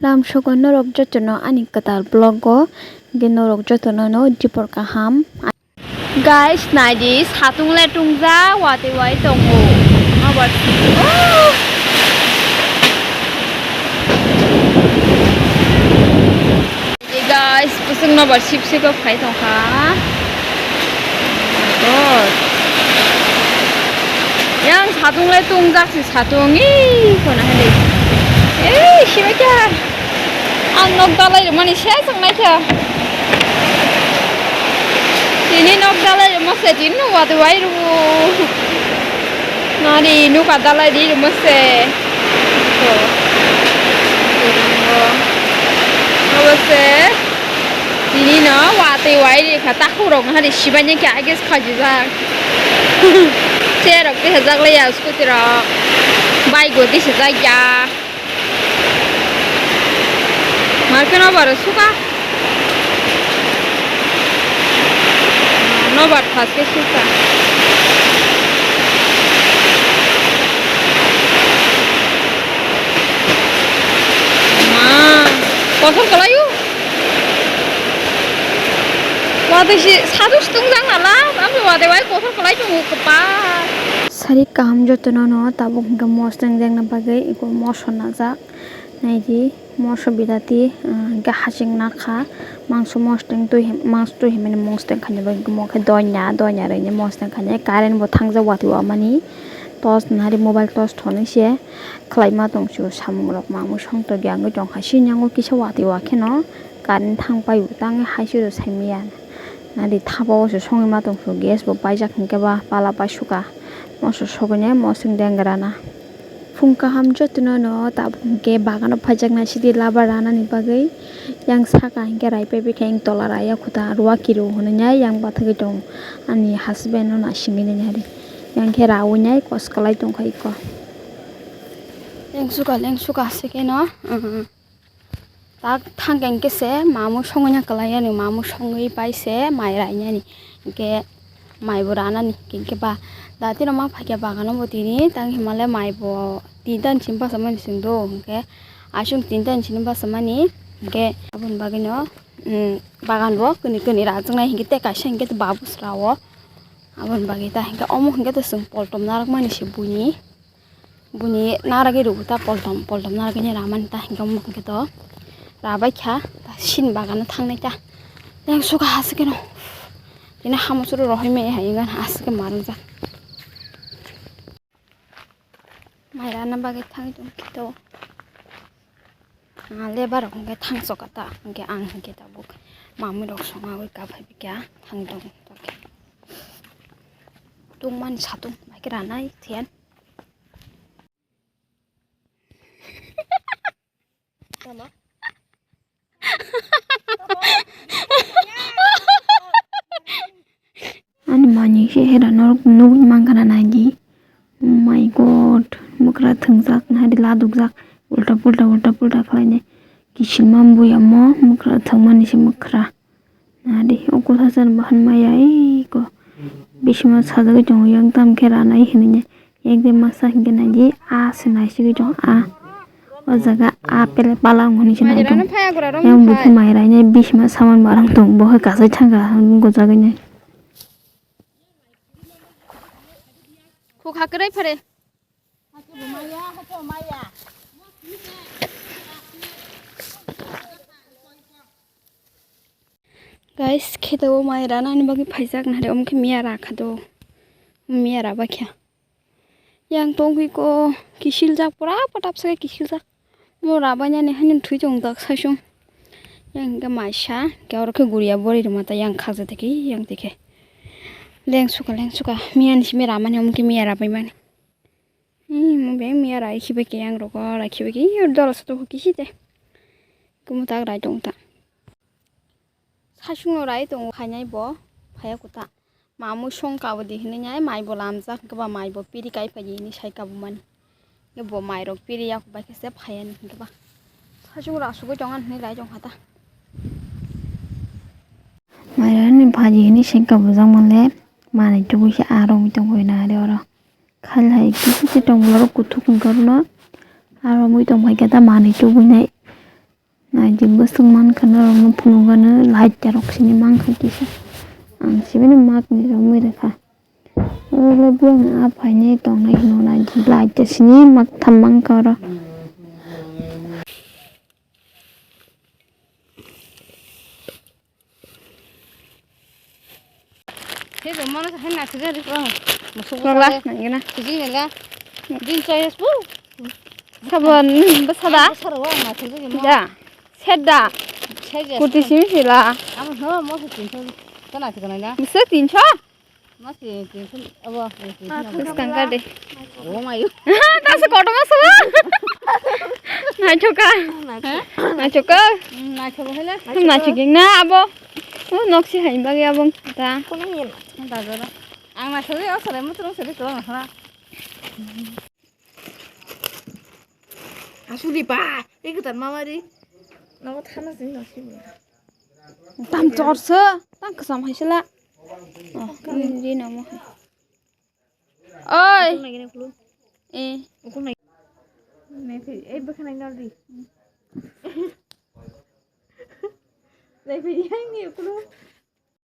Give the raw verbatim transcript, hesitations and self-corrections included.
Lam sogo norok jotono ani kwtal vlog o, hwnkhe norok jotono no jibor kaham. Guys, naidi, satung le tungja, watwi wai tongo. Abar, oh! Naidi guys, kusung no bar sip sip o phai tongkha. Oh my God. Yang satung le tungjak si satung, ih, kona hai. Eh, sibai kya? Ang nok dalai rwmani se chwng naikha. Tini nok dalai rwma se, tini no watwi wai rwo. Nari nuka dalai di rwma se. To. Obo se. Tini no watwi wai rikha, takhuk rok hari sibaini khe age se khajijak. Chair rok tisajak le ya, scooty rok. Bike bo tisajak ya. Marke nobar suka. Nobar thaske suka. Ma, kotor kalayu. Watwi si sadu stung jang nala, amni watwi wai kotor kalai tongo kwpal. Sari kaham jotono no tabuk hwnkhe mosdeng jengna bagwi iko moso najak. Naidi, moso bilati, ah, hwnkhe hasing nakha, mangso mosdeng twi, mangso twi hwnmani mosdeng khaina bagwi omo khe doina, doina rwini mosdeng khaina, current bo thangjak watwi wamani, torch nari mobile torch thonwi se khwlaima tongsu samung rok mamwi songtokya wngwi tongkha, sini yango kisa watwi wakheno current thang paio tangwi hai se rw saimaya, nari thapa o se songwi ma tongsu gas bo paijak hwnkhe ba pala paisuka, moso sogwini mosdeng dengrana. Phung kaham jotono no tabuk hwnkhe bagano phaijaknai sidi laba ranani bagwi. Yang saka hwnkhe rai paipai khe yang tola raya khuta ruwa kiru hwnwi nai yang bathagwi tongo ani husband no naisingwi nai hari. Yang khe raui nai kos kwlai tongkha iko. Lengsuka lengsuka se khe no, uh, tak thangkhe hwnkhe se mamwi songwi ya kwlai yani, mamwi songwi pai se mai rainani. Hwnkhe mai bo ranani, hwnkhe ba dati rok ma phaikha bagano bo tini, tang hinmale mai bo tinta ni simi bachama ni chwng do, hwnkhe aswk tinta ni simi bachama ni, hwnkhe aboni bagwi no, um, bagan bo kwnwi kwnwi rajaknai, hwnkhe tei kaisa hwnkhe to babus rao, aboni bagwi ta hwnkhe omo hwnkhe to chwng poltom narwkmani se buini. Buni naragwi rwgo ta poltom, poltom naragwi ni ramani ta hwnkhe omo hwnkhe to rabai kha ta sini bagano thangnai ta. Lengsuka aswk khe no tini hamosoro rohoi maya hai wngkha aswk khe ma rwngjak. Mai rana bagwi thangwi tongkhe to. Ah, lebar rok hwnkhe thangsoka ta, hwnkhe ang hwnkhe tabuk mamwi rok songwi kaphai bikha thangwi tongkhe. Tungmani satung bai khe ranai thiyan. Ani manwi se hera norok nugwi mankha na naidi. Oh my God, mwkhra thwngjak, naidi ladukjak, ulta pulta, ulta pulta khlainai. Kichilma buyamo mwkhra thwngmani se mwkhra. Naidi, o kotha chwng bahan maya eko. Bisima sajagwi tongo, yang tamo khe ranai hinwi. Ekde masa hinkhe naidi, a se naisigwi tongo, a. O jaga a pele pala wng hinwi se nai tongo. Yang bukhe mai rainai bisima saman barang tong, bo hai kasai thangkha, gojagwi nai. Khuk ha kwrwi phare. Guys, kheto o mai ranani bagwi phaijak nahari, omo khe miya rakha do. Miya rabakha. Yang tongwi ko kisiljak, pura patap se kisiljak. Mo rabainani haino thwi tongjak saisung. Yang hwnkhe maisa, hwnkhe oro khe guriya bori rwma ta yang khakjak tei khe, yang tei khe. Lengsuka, lengsuka. Miyani simi ramani, omo khe miya rabaimani. Ih, mo beng miya rai khibai khe yang rogo, rai khibai khe, ih, dolo sa toko kisi te. Kumu tak rai tong ta. Sasung no rai tongo khainai bo, phaiya kuta. Mamui song kabo di hinui nai, mai bo lamjak, hwnkhe ba mai bo piri kai phai di hinui sai kabo mani. Hwnkhe bo mai rok piri yak bai khe se phaiya ni hwnkhe ba. Sasung rok asugui tong ani hinui lai tong kha ta. Mai rani phaji hinui sai kabo jak manle, manui tubui se aro wngwi tong kha na ari oro. Khal hai kisi se tong bwla rok kuthuk wngkha rwno. Aro wngwi tong kha khe ta manui tubui nai. Naidi bwswk mankha norokno phunukgano light rok sini mankha kisa. Ang sibini makni romwi rwkha. Oro le biyang a phainai tongnai hino naidi light sini maktham mankha oro. He do mano hai na thige ri ko. Musuk Wala, sare. Nangina. Thigi nela. Din choy pu. Sabon, basada. Sare wa na thige mo. Ja. Sedda. Sedda. Kuti simi sila. Amo no mo se tin choy. Kana thige na. Bisa tin choy? Mas tin choy. Abo. Skang ka de. Oh my. Tasa kotor masala. Naithoka. Naithoka. Naithoka hele. Naithoka na abo. Oh, noksi hai bagi abong ta. Ang naithoka, oh, sare mutrung sare ko na. Asuli pa, ikutan mama ri. Namo thana sing noksi. Tam chorse, tam kasam hai sila. Oh, ini namo hai. Oi. Ukung nai gini kulu. Eh. Ukung nai. Nai phi, eh, bwkha nai nor di. Nai phi, yang ni kulu.